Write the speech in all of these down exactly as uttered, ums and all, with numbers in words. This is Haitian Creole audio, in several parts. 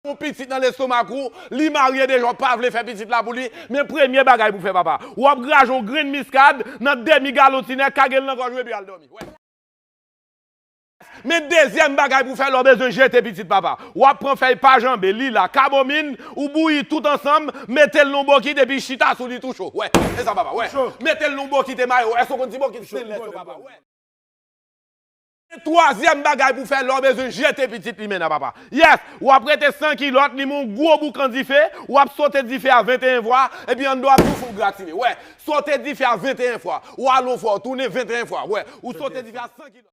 Yon pitit nan lestomak ou, li marye deja, w pa vle fè pitit la pou li, men premye bagay pou fè, papa, w ap graje yon grenn miskad nan demi galon tinèg, kage l nan gòj ou epi al dòmi. Wè. Men dezyèm bagay pou fè lè w bezwen jete pitit, papa, w ap pran fèy pajanbe, lila, kamomin, ou bouyi tout ansanm, mete l nan yon bokit epi chita sou li tou cho. Wè, e sa, papa, wè. Mete l nan yon bokit e mayo. Èske w konn ti bokit stainless yo, papa? Wè. Twazyèm bagay pou fè lè w bezwen jete pitit limena, papa. Yes, w ap rete san kilòt, limen yon gwo boukan dife, w ap sote dife a venteyen fwa, epi anndan w ap tou fè w gratine. Wè, sote dife a venteyen fwa, w al yon fwa, w tounen venteyen fwa. Wè, ou sote dife a san kilòt.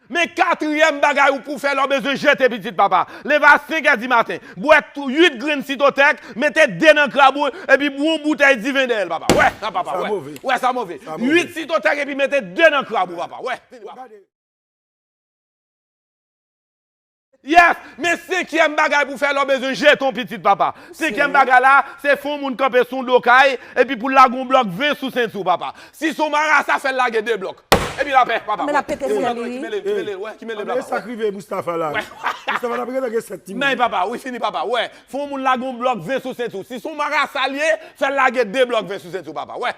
Men katriyèm bagay ou pou fè lè w bezwen jete pitit, papa. Leve a senk è di maten, bwè tou uit grenn sitotèk, mete de nan krab ou, epi bwè yon boutèy diven dèyè l, papa. Wè, sa, papa, wè. Wè, sa move. Uit sitotèk epi mete de nan krab ou, papa. Wè, fini, papa. Yes, men senkyèm bagay pou fè lè w bezwen jete yon pitit, papa. Senkyèm bagay la, se fè yon moun kanpe sou yon do kay, epi pou l lage yon blòk ven sou senti w, papa. Si se yon marasa, fè l lage de blòk. Epi lapè, papa. Men l ap pete sou li, wi. Ki mele l, wè, ki mele l, papa. Sa k rive Moustapha la. Moustapha, n ap rete gen sèt timoun. Men, papa, wi, fini, papa, wè. Fè yon moun lage yon blòk ven sou senti w. Si se yon marasa l ye, fè l lage de blòk ven sou senti w, papa, wè.